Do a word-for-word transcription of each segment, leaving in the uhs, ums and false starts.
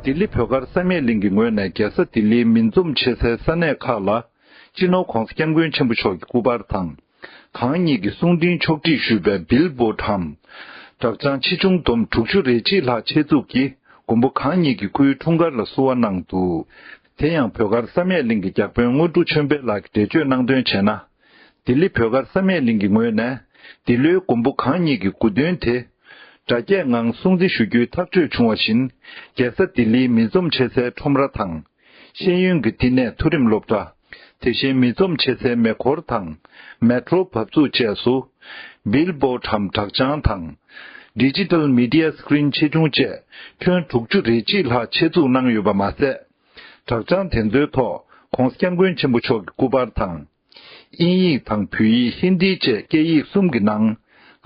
ལྡི་ལི་བོད་སྒར་བསམ་ཡས་གླིང་གི་ངོས་ནས་རྒྱལ་ས་ལྡི་ལིའི་མི་འཛོམས་ཆེ་སའི་ས་གནས་ཁག་ལ། སྤྱི་ནོར་༧གོང་ས་༧སྐྱབས་མགོན་ཆེན་པོ་མཆོག་གི་སྐུ་པར་དང་། གང་ཉིད་ཀྱི་གསུང་འཕྲིན་ཕྱོགས་སྒྲིག་ཞུས་པའི་བིལ་བོརྡ་འམ། སྦྲག་བྱང་ཆེ་ཆུང་བསྡོམས་དྲུག་ཅུ་རེ་གཅིག་ལྷག་ཆེད་འཛུགས་ཀྱིས་མགོན་པོ་གང་ཉིད་ཀྱི་སྐུའི་འཁྲུངས་སྐར་ལ་བསུ་བ་གནང་འདུག་དེ་ཡང་བོད་སྒར་བསམ་ཡས་གླིང་གི་བརྒྱ་དཔོན་དངོས་གྲུབ་ཆོས་འཕེལ་ལགས་ཀྱིས་འགྲེལ་བརྗོད་གནང་དོན་བྱས་ན། ལྡི་ལི་བོད་སྒར་བསམ་ཡས་གླིང་གི་ངོས་ནས་འདི་ལོའི་མགོན་པོ་གང་ཉིད་ཀྱི་སྐུ་མདུན་དེ། སྒྲ་རྒྱས་ངང་སྲུང་བརྩི་ཞུ་རྒྱུའི་ཐག་གཅོད་བྱུང་བ་བཞིན། རྒྱལ་ས་ལྡི་ལིའི་མི་འཛོམས་ཆེ་སའི་ཁྲོམ་ར་དང་། ཤེས་ཡོན་གྱི་བསྟི་གནས་མཐོ་རིམ་སློབ་གྲྭ། དེ་བཞིན་མི་འཛོམས་ཆེ་སའི་མེ་འཁོར་དང་། མེ་ཊྲོ་བབས་ཚུགས་བཅས་སུ། བིལ་བོརྡ་འམ་སྦྲག་བྱང་དང་། ཌི་ཇི་ཊལ་མི་ཌི་ཡ་སི་ཀི་རིན་ཆེ་ཆུང་བཅས་ཁྱོན་དྲུག་ཅུ་རེ་གཅིག་ལྷག་ཆེད་འཛུགས་གནང་ཡོད་པ་མ་ཟད། སྦྲག་བྱང་དེ་ཚོའི་ཐོག་༧གོང་ས་༧སྐྱབས་མགོན་ཆེན་པོ་མཆོག་གི་སྐུ་པར་དང་། དབྱིན་ཡིག་དང་བོད་ཡིག་ཧིན་དི་བཅས་སྐད་ཡིག་གསུམ་གྱི་ནང་།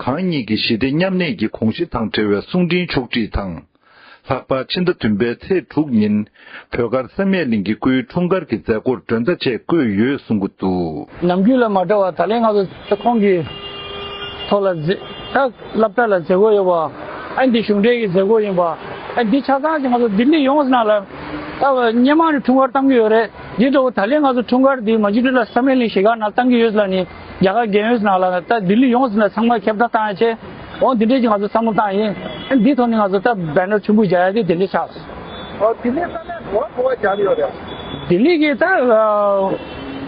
གང་ཉིད་ཀྱི་ཞི་བདེ་མཉམ་གནས་ཀྱི་དགོངས་གཞི་དང་འབྲེལ་བའི་གསུང་འཕྲིན་ཕྱོགས་སྒྲིག་དང་། ལྷག་པར་ཕྱི་ཟླ་བདུན་པའི་ཚེས་དྲུག་ཉིན། བོད་སྒར་བསམ་ཡས་གླིང་གི་སྐུའི་འཁྲུངས་སྐར་གྱི་མཛད་སྒོར་མགྲོན་བརྡ་བཅས་བཀོད་ཡོད་གསུང་གི་འདུག་ནམ་རྒྱུན་ལ་མ་འདྲ་བ་ད་ལན་ང་ཚོ་ཁོང་གི་ཐོག་ལ་མཛད་ད་སློབ་གྲྭ་ལ་མཛད་སྒོ་ཡོད་པ། ཨ་འདི་གཞུང་འབྲེལ་གྱི་མཛད་སྒོ་ཡིན་པ། ཨ་འདི་ཆ་ཚང་ཞིག་ང་ཚོ་ལྡི་ལི་ཡོངས་ནང་ལ་ད་སྔོན་མ་ནས་འཁྲུངས་སྐར་བཏང་གི་ཡོད་རེད། འདི་འདྲ་བོ་ད་ལན་ང་ཚོ་འཁྲུངས་སྐར་འདི་མ་ཇུ་ཊི་ལ་བསམ་ཡས་གླིང་གཞིས་ཀ་ནང་བཏང་གི་ཡོད་ལ་ནི་རྒྱ་གར་རྒྱལ་ཡོངས་ནང་ལ་ད་ལྡི་ལི་ཡོངས་ནང་ཚང་མ་ཁྱབ་བསྒྲགས་བཏང་ཡ་ཆེད་འོ་འདི་འདྲས་ཀྱི་ང་ཚོ་བསམ་བློ་བཏང་ཡིན། ཨ་འདི་ཐོག་ནས་ང་ཚོ་ད་བེ་ནར་ཆུང་ཀུ་རྒྱག་ཡ་དེ་འདི་འདྲས་ཆགས་སོང་། ཨོ་ལྡི་ལི་ས་གནས་ག་བ་ག་བ་རྒྱག་ཡོད་རེད། ལྡི་ལི་གི་ད་ཨ་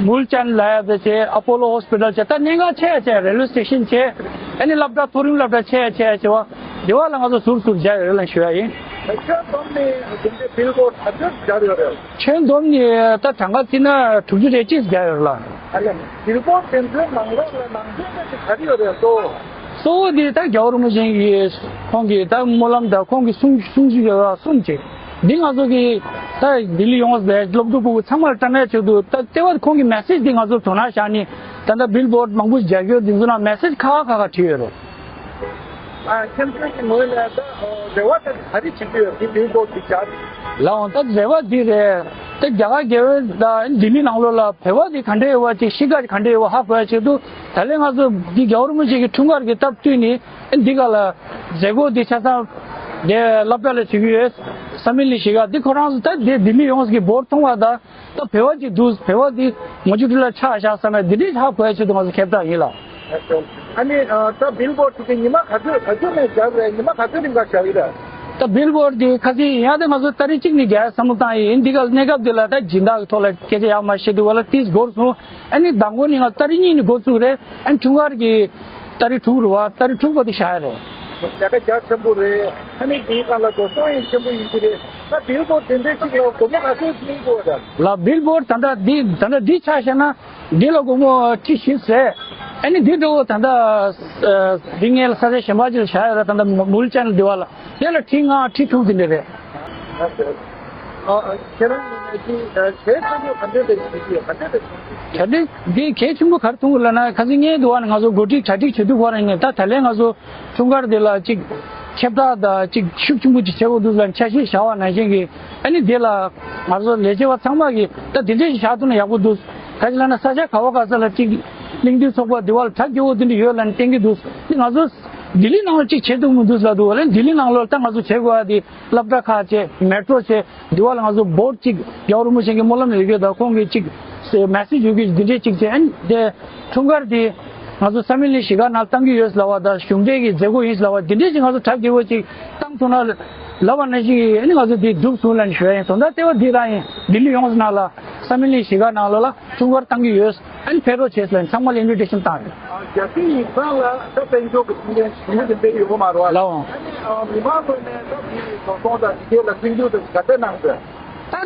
མུལ་ཅན་ལ་ཡ་ད་བྱས་ཨ་པོ་ལོ་ཧོ་སི་པི་ཊལ་བྱས་ད་གནད་འགག་ཆེ་ཡ་བྱས་རེལ་ཝེ་སི་ཊེ་ཤན་བྱས་ཨ་ནི་སློབ་གྲྭ་མཐོ་རིམ་སློབ་གྲྭ་ཆེ་ཡ་ཆེ་ཡ་བྱས་པ་འདི་བ་ལ་ང་ཚོ་ཟུར་ཟུར་རྒྱག་ཡོད་རེད་ལབ་ཞུ་ཡ་ཡིན། ཁྱོན་བསྡོམས་ནས་དེ་འདྲའི་བིལ་བོརྡ་ག་ཚོད་རྒྱག་ཡོད་རེད། ཁྱོན་བསྡོམས་ནས་ད་གྲངས་ཀ་བརྩིས་ན་དྲུག་ཅུ་རེ་གཅིག་རྒྱག་ཡོད་རེད་ལ། ཨ་ལས། བིལ་བོརྡ་དེ་ཚོའི་ནང་ལོགས་ལ་ནང་དོན་ཅིག་ག་རེ་ཡོད་རེད་གཙོ་བོ། གཙོ་བོ་དེ་ད་རྒྱལ་བ་རིན་པོ་ཆེ་གི་ཁོང་གི་ད་སྨོན་ལམ་དང་ཁོང་གི་གསུང་གསུང་ཆོས་ཡོད་ར་གསུམ་ཅིག་འདི་ང་ཚོ་གི་ད་ལྡི་ལི་ཡོངས་པའི་སློབ་ཕྲུག་ཕྲུ་གུ་ཚང་མར་བཀྲམ་ཡ་ཆེད་དུ་ད་ལྟེ་བ་ཁོང་གི་མེ་སེ་ཇི་འདི་ང་ཚོར་དོ་སྣང་བཞག་ནས་ད་ལྟ་བིལ་བོརྡ་མང་པོ་རྒྱག་རྒྱུ་འདི་ཚོ་ནང་མེ་སེ་ཇི་ཁག་ཁག་ཁག་ཁག་བྲིས་ཡོད་རེད། ཨ་ཁྱེད་ཚོའི་གི་ངོས་ནས་ད་རེ་བ་ད་ག་རེ་བྱེད་ཀྱི་ཡོད་འདི་བིལ་བོརྡ་འདི་རྒྱག་ལའང་ད་རེ་བ་འདི་རེད། ད་རྒྱ་གར་རྒྱལ་བོའི་ད་ལྡི་ལི་ནང་ལོགས་ལ་བོད་པ་འདི་ག་འདྲ་ཡོད་པ་ཅིག་གཤིས་ཀ་ག་འདྲ་ཡོད་པ་ཧ་གོ་ཡ་ཆེད་དུ་ད་ལན་ང་ཚོ་འདི་རྒྱལ་བ་རིན་པོ་ཆེ་གི་འཁྲུངས་སྐར་གྱི་སྟབས་བསྟུན་ནས་འདི་ག་ལ་མཛད་སྒོ་འདི་ཆ་ཚང་དེ་སློབ་གྲྭ་ལ་བྱེད་ཀྱི་ཡོད། བསམ་ཡས་གླིང་གཞིས་ཀ་འདི་ཁོ་རང་ཚོ་ད་དེ་ལྡི་ལི་ཡོངས་ཀྱི་བོརྡ་མཐོང་བ་དང་། ད་བོད་པ་ཅིག་འདུག་བོད་པ་འདི་མ་ཇུ་ཊི་ལ་ཆགས་བཞག་བསམ་ཡ་འདི་འདྲའི་ཧ་གོ་ཡ་ཆེད་དུ་ང་ཚོ་ཁྱབ་བསྒྲགས་ཡིན་ལ། ཨ་ནི་ཨ་ད་བིལ་བོརྡ་དེ་ཉི་མ་ག་ཚོད་ག་ཚོད་ནས་རྒྱག་རེད། ཉི་མ་ག་ཚོད་རིང་ག་རྒྱག་གི་རེད། ད་བིལ་བོརྡ་དེ་ཁ་སང་ཡང་ད་ང་ཚོ་ཏ་རིག་གཅིག་ནས་རྒྱག་ཡ་བསམ་བློ་བཏང་ཡིན། འདི་ག་གནས་སྐབས་འདི་ལ་ད་སྦྱིན་བདག་གི་ཐོག་ལ་སྐད་ཆ་ཡག་མ་བཤད་འདུག་བ་ལ་ཏིས་འགོར་སོང་། ཨ་ནི་མདང་དགོང་ནས་ང་ཏ་རིག་གཉིས་ནས་འགོ་བཙུགས་རེད། ཨ་ནི་འཁྲུངས་སྐར་གྱི་ཏ་རིག་དྲུག་རེད་བ། ཏ་རིག་དྲུག་པ་དེ་བཞག་ཡ་རེད། ལས་ཀ་རྒྱ་ཆེན་པོ་རེད། ཨ་ནི་དེའི་སྒང་ལ་འགྲོ་སོང་ཡང་ཆེན་པོ་ཡིན་གྱི་རེད། ད་བིལ་བོརྡ་དེ་འདྲའི་གཅིག་ལ་སྒོར་མོ་ག་ཚོད་ཐོན་དགོས་རེད། ལ་བིལ་བོརྡ་ད་ལྟ་འདི་ད་ལྟ་འདི་ཆ་བཞག་ན་འདི་ལ་སྒོར་མོ་ཁྲི་བཞི་ཟེར། ཨ་ནི་འདི་འདྲ་བོ་ད་ལྟ་འདི་ངས་ལ་ས་ཆ་གཞན་པ་ཅིག་ལ་བཞག་ཡོད་རེད། ད་ལྟ་མུལ་ཅན་ལ་འདི་བ་ལ་དེ་ལ་ཁྲི་ལྔ་ཁྲི་དྲུག་འདི་འདྲ་རེད། ཁྱེད་རང་ངོས་ནས་ཀྱི་གྲས་ཆེན་པོ་ག་འདྲ་རེད་ཞུ་གི་ཡོད། ག་འདྲ་རེད་གྲ་སྒྲིག་འདི་གལ་ཆེན་པོ་ག་རེ་མཐོང་གི་ལབ་ན། ཁ་སང་ངས་འདུག་བ་ནས་ང་ཚོ་འགོ་ཁྲིད་གྲ་སྒྲིག་བྱེད་དུས་ཁོ་རང་ངས་ད་ད་ལན་ང་ཚོ་འཁྲུངས་སྐར་འདི་ལ་ཅིག་ཁྱབ་བསྒྲགས་དང་ཅིག་ཤུགས་ཆེན་པོ་ཅིག་བྱེད་དགོས་འདུག་ལབ་འཆར་གཞི་བཞག་པ་ནང་བཞིན་གྱི་ཨ་ནི་འདི་ལ་ང་ཚོ་ལས་བྱེད་པ་ཚང་མ་གིས་ད་འདི་འདྲ་ཞིག་བཞག་ཐུབ་ན་ཡག་པོ་འདུག་ག་ཅི་ལབ་ན་ས་ཆ་ག་བ་ག་ས་ལ་ཅིག་གླིང་སྟོད་ཚོགས་པ་འདི་བ་ལ་གྲ་རྒྱས་པོ་འདི་འདྲ་ཡོད་ལབ་ནས་བསྟན་གྱི་འདུག་འདི་ང་ཚོ་ལྡི་ལི་ནང་ལ་ཅིག་བྱེད་ཐུབ་མི་འདུག་ལབ་འདུག་བ་ལས་ལྡི་ལི་ནང་ལོགས་ད་ང་ཚོ་བྱེད་དགོས་ཡ་དེ་སློབ་གྲྭ་ཁག་བྱས་མེ་ཊྲོ་བྱས་འདི་བ་ལ་ང་ཚོ་བོརྡ་ཅིག་རྒྱལ་བ་རིན་པོ་ཆེ་གི་སྨོན་ལམ་ཡོད་རྒྱུ་དང་ཁོང་གི་ཅིག་མེ་སེ་ཇི་ཡོད་རྒྱུ་འདི་འདྲས་ཅིག་བྱས། ཨ་ནི་དེ་འཁྲུངས་སྐར་དེ་ང་ཚོ་བསམ་ཡས་གླིང་གཞིས་ཀ་ནང་བཏང་གི་ཡོད་ལབ་པ་དང་གཞུང་འབྲེལ་གྱི་མཛད་སྒོ་ཡིན་ལབ་པ་འདི་འདྲས་ཅིག་ང་ཚོ་གྲ་རྒྱས་པོ་ཅིག་བཏང་ཐུབ་ན་ལབ་པ་ནང་བཞིན་གྱི་ཨ་ནི་ང་ཚོ་དེ་འགྲུབ་སོང་ལབ་ནས་ཞུ་ཡ་ཡིན། དོན་དག་ལྟེ་བ་འདི་རང་ཡིན། ལྡི་ལི་ཡོངས་ནང་ལ་བསམ་ཡས་གླིང་གཞིས་ཀ་ནང་ལོགས་ལ་འཁྲུངས་སྐར་བཏང་གི་ཡོད། ཨ་ནི་ཕེབས་རོགས་བྱས་ལབ་ནས་ཚང་མ་ལ་ཨིན་བི་ཊེ་ཤན་བཏང་ཡོད། རྒྱལ་སྤྱིའི་ཡིག་ཚང་ལ་ད་དཔལ་འབྱོར་གྱི་ཐུགས་འགན་ཞུ་རྒྱུ་དེ་འདྲ་ཡོད་མ་རེད་བ། ལའོ། ཨ་ནི་མི་མང་ངོས་ནས་ད་དེ་དོ་སྣང་དང་དེ་གས་ལ་མཐུན་འགྱུར་དང་ག་འདྲ་གནང་དགོས། ད་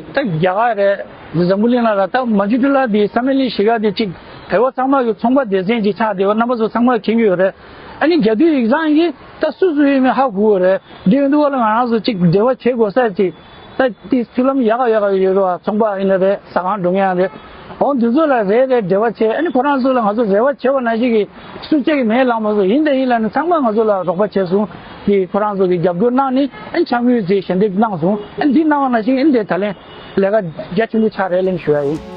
ད་རྒྱ་གར་རེད། འཛམ་བུ་གླིང་ལ་ད་མ་ཇུ་ཊི་ལ་དེ་བསམ་ཡས་གླིང་གཞིས་ཀ་དེ་གཅིག་བོད་པ་ཚང་མ་གི་ཚོང་པ་སྡེ་ཚན་གཅིག་ཆགས་བསྡད་པ་རྣམ་པ་ཚོ་ཚང་མ་མཁྱེན་གྱི་ཡོད་རེད། ཨ་ནི་རྒྱ་མདུན་ཡིག་ཚང་གིས་ད་སུ་སུ་ཡིན་མིན་ཧ་གོ་གི་རེད། འདི་ཡིན་དུས་བ་ལ་ང་རང་ཚོ་གཅིག་འབྲེལ་བ་བྱེད་དགོས་ས་ཅིག་ད་དེ་ཚུལ་ལམ་ཡག་ག་ཡག་ག་ཡོད་རེད་བ། ཚོང་པ་ཡིན་ན་རེད། ཟ་ཁང་འགྲོ་མཁན་ཡང་རེད། འོ་འདི་ཚོ་ལ་རེ་རེ་འབྲེལ་བ་བྱས། ཨ་ནི་ཁོ་རང་ཚོ་ལ་ང་ཚོ་རེ་བ་བྱས་པ་ནང་བཞིན་གྱི་སུ་གཅིག་གིས་མེད་ལབ་མ་སོང་། ཡིན་དང་ཡིན་ལབ་ནས་ཚང་མ་ང་ཚོ་ལ་རོགས་པ་བྱས་སོང་། དེ་ཁོ་རང་ཚོ་གིས་རྒྱབ་སྐྱོར་གནང་ནས་ཨ་ནི་འཆམ་མཐུན་བྱས་ཞལ་འདེབས་གནང་སོང་། ཨ་ནི་འདི་གནང་བ་ནང་བཞིན་ཨ་ནི་དེ་ད་ལན་ལས་ཀ་རྒྱ་ཆེན་པོ་ཆགས་རེད་ལབ་ནས་ཞུ་ཡ་ཡིན།